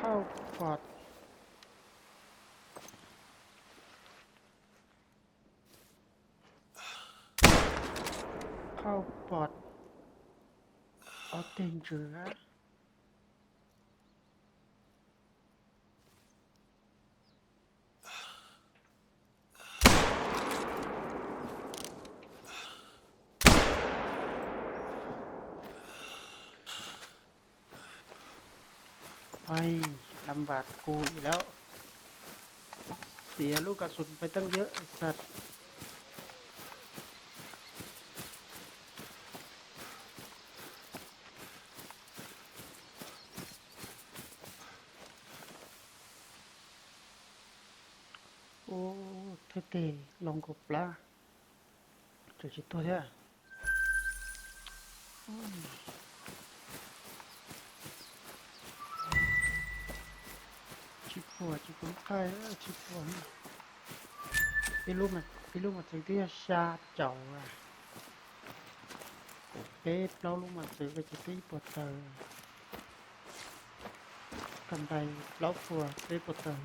Khauj pom, khauj pom ob teg ntsws. Ai, lăm vas kuv ib lauj. Tias lub kas xus pais teej yawg sas. Ub, thawj teg los nkaus plab, tseem tsis tuag thiab. Tsis puas, tsis puas lub qhaij, tsis puas. Ib lub mas txwv twb yog xya caum, peb plaub lub mas txwv ces twb ib puas tawm. Kam ntais plaub puas peb puas tawm.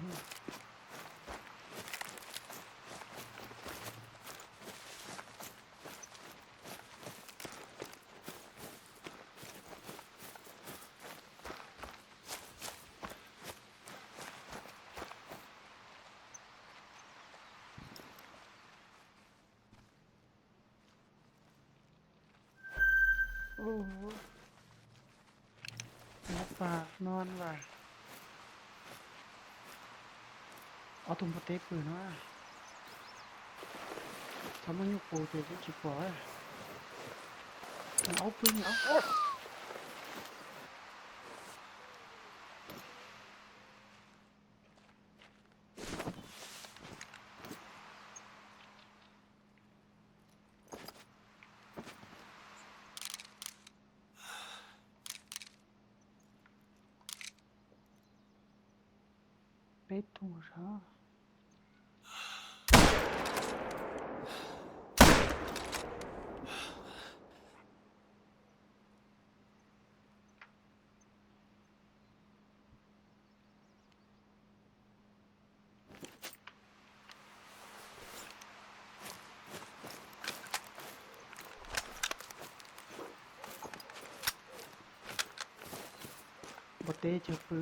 Ub, nab pas no as. Ob tug npua teb pw no. Txhob muaj nyuj qus ces twb tsis pom. Nws aub pw, nws aub. Peb tug sav. Npua teb cog pw.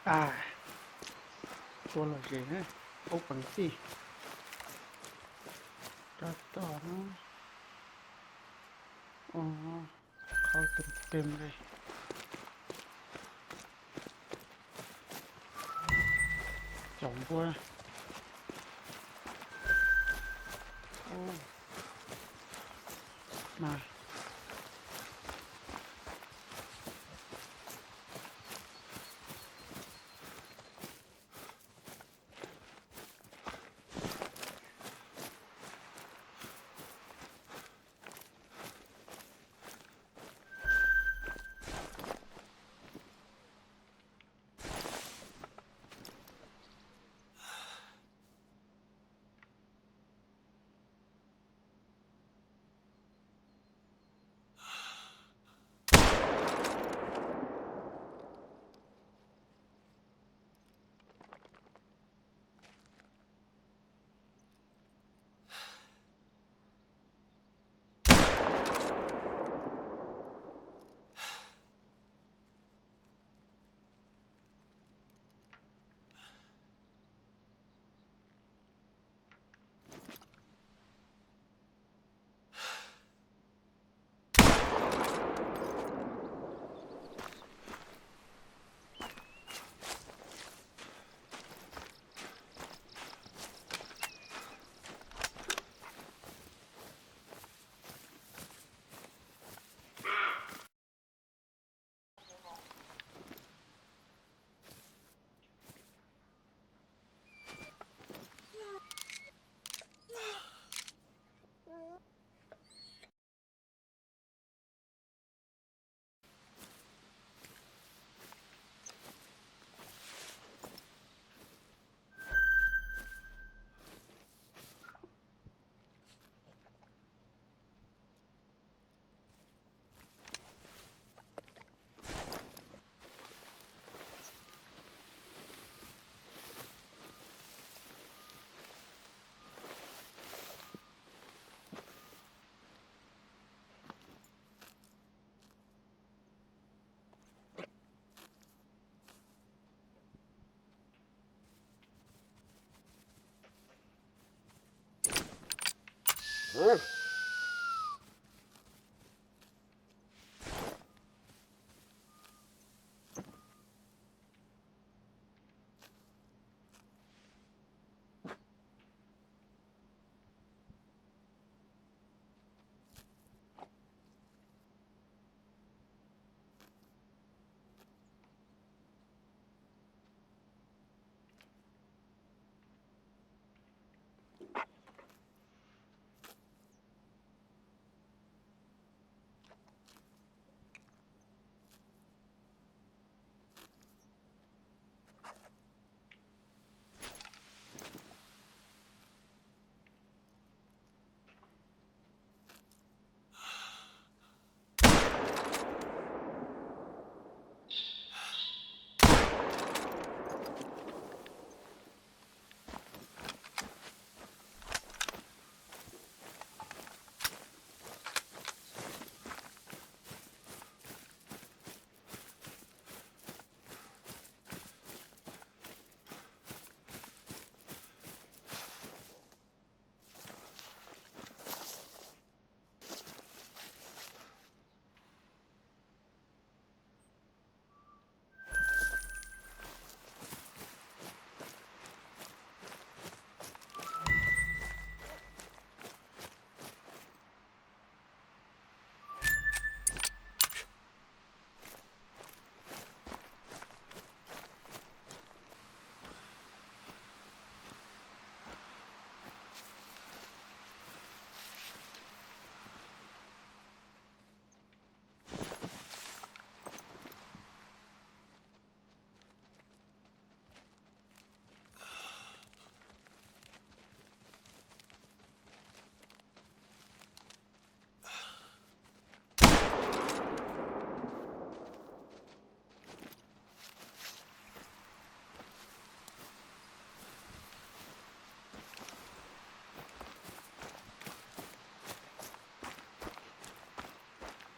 A, tua los ze, aub peev xwm. Rau tom no. Qhov tus tem li. Cov npua. Mas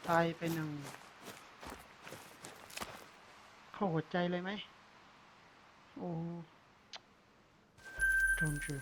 Tag peb neeg. Không có chạy lại mấy. Ô, trông chứ.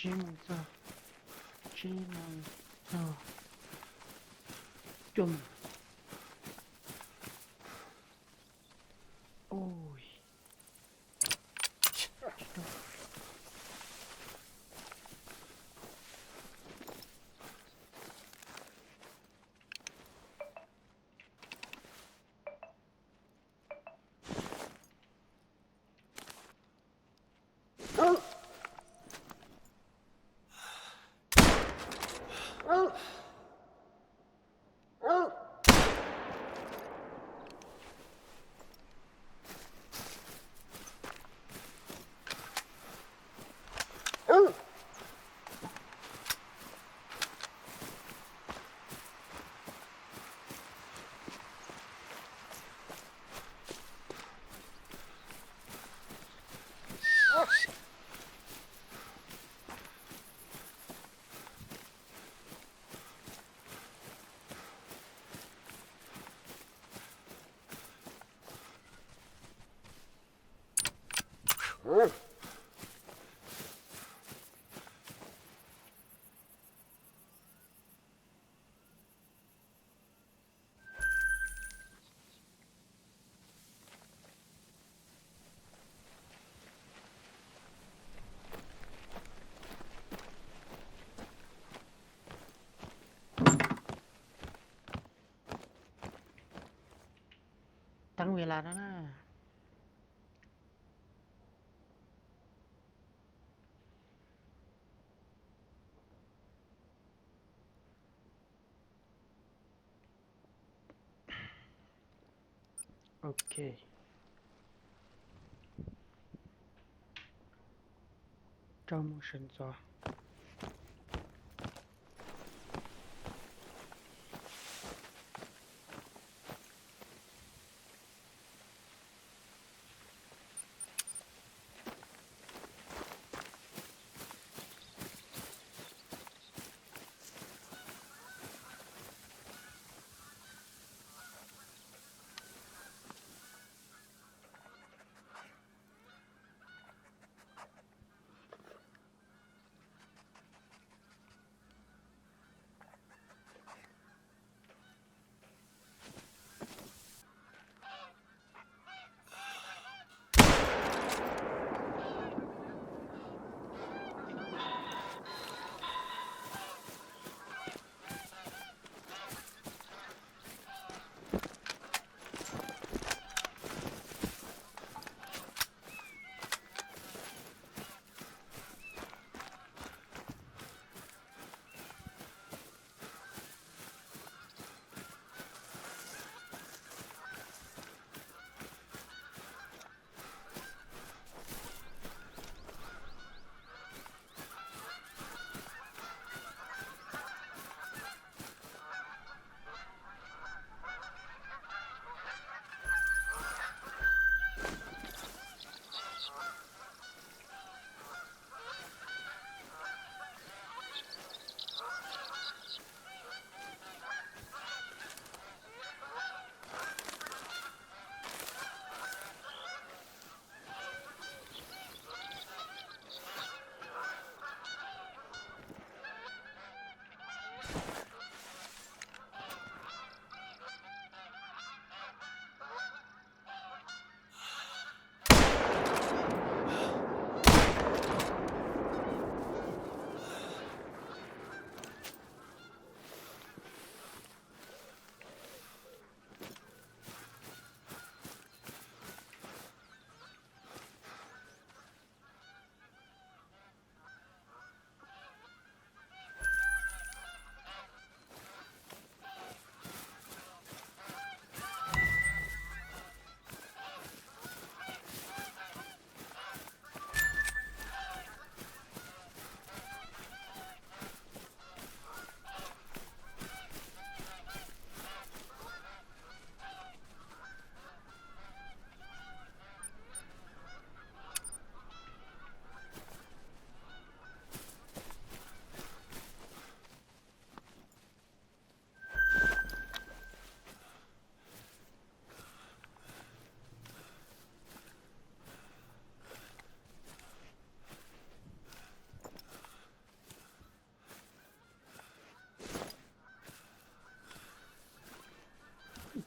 Tsib moos txog, tsib moos txog, cuaj moos. Ui, tsis tau. Teeb vi las no na. Ok. Rau mus sawv ntxov.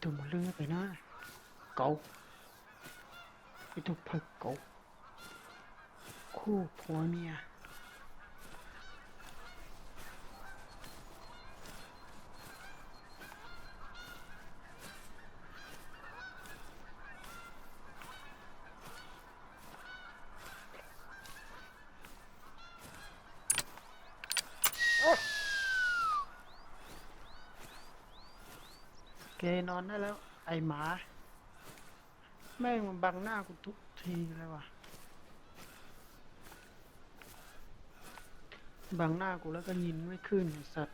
Tus mos lwj nyob pem no, kauv, ib tug phawj kauv, khuj phuav mias. Kev no na lawm ais mas, meej npas naj kuv tus thi lawm as. Npas naj kuv lawm, koj nyiam meej khwj niam xav.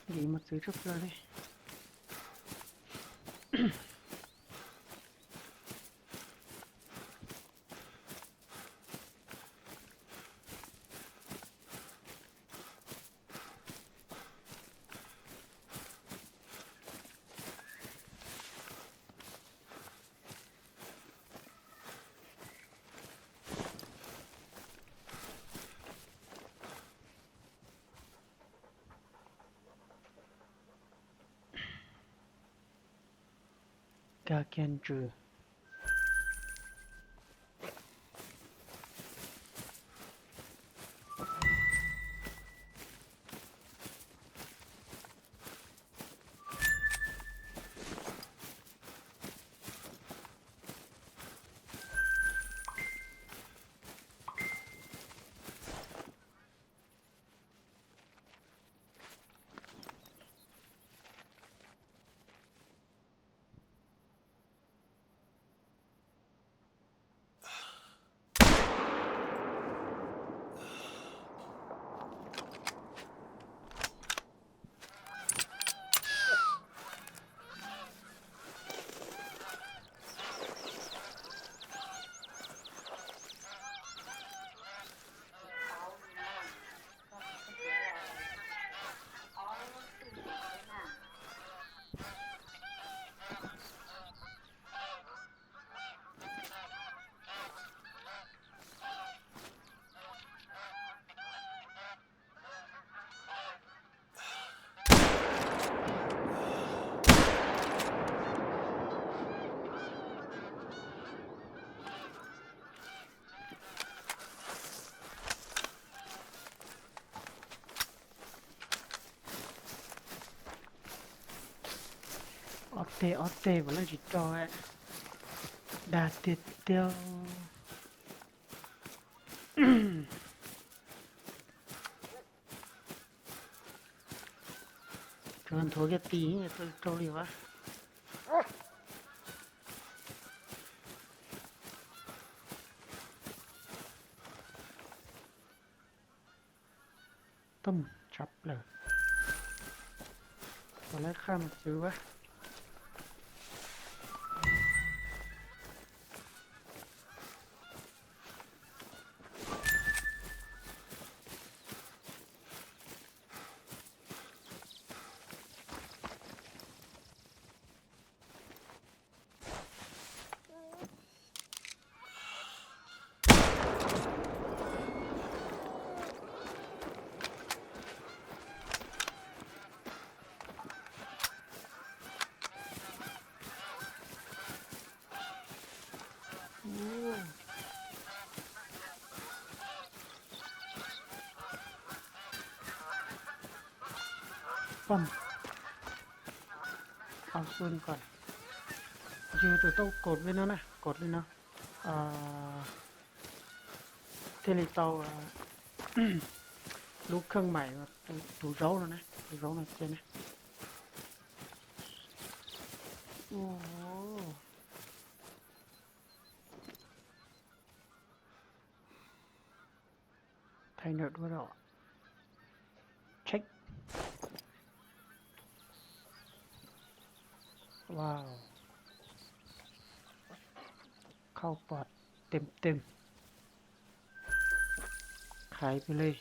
Nkim mos txwv tshaj plaws li. Kag kiag ntsws. Ob teg ob teg mas leej tsis rau, dag tiag tiag. Tsuas nthuav kiag tis rau li as. Tooj tshaj plaws. Puas laib qhaj mos txwv as. Pom, au xun kom. Ces tus tau kod li no na, kod li no, thiaj li tau lub kheej maim, tus zaub no na, tus zaub no cia na. Thaij ntawm duab os. Check. Wow. Khau pom tem tem. Khaiv pw li.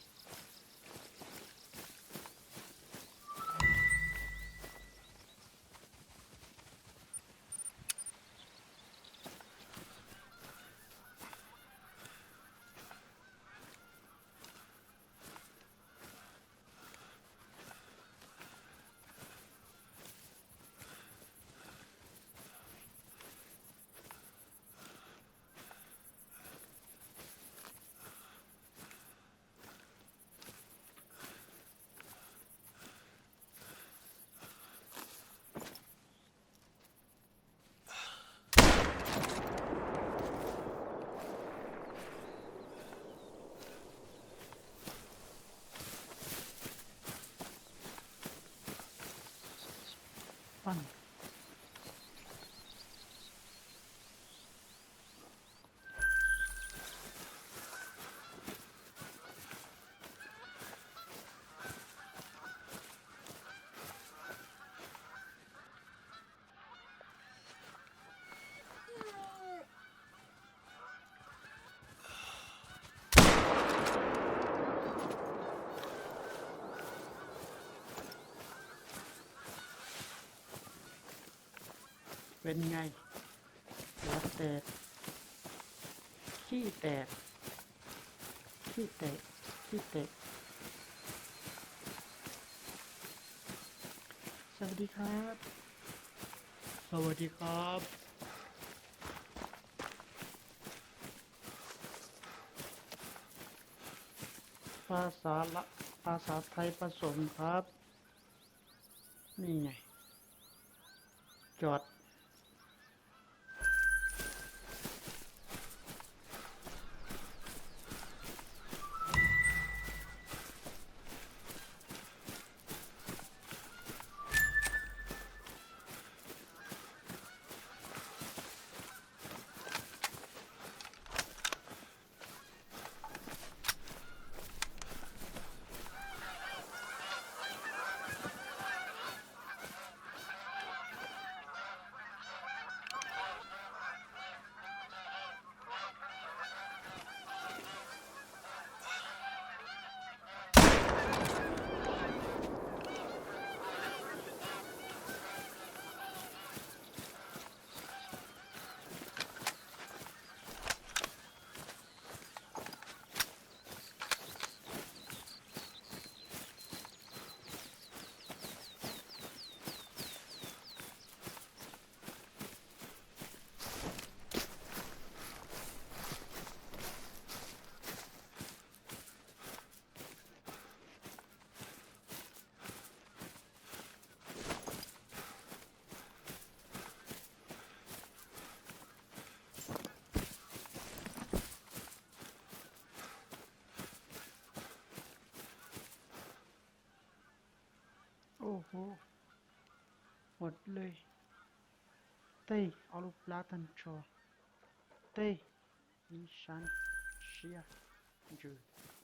Peb nyais, ua tes, khib tes, khib tes, khib tes. Sawv di khab, sawv di khab. ภาษาไทยผสมครับ นี่ไง จอด โอ้โห หมดเลย tej ob lub plab tag nrho, tej ib sab siab ntsws.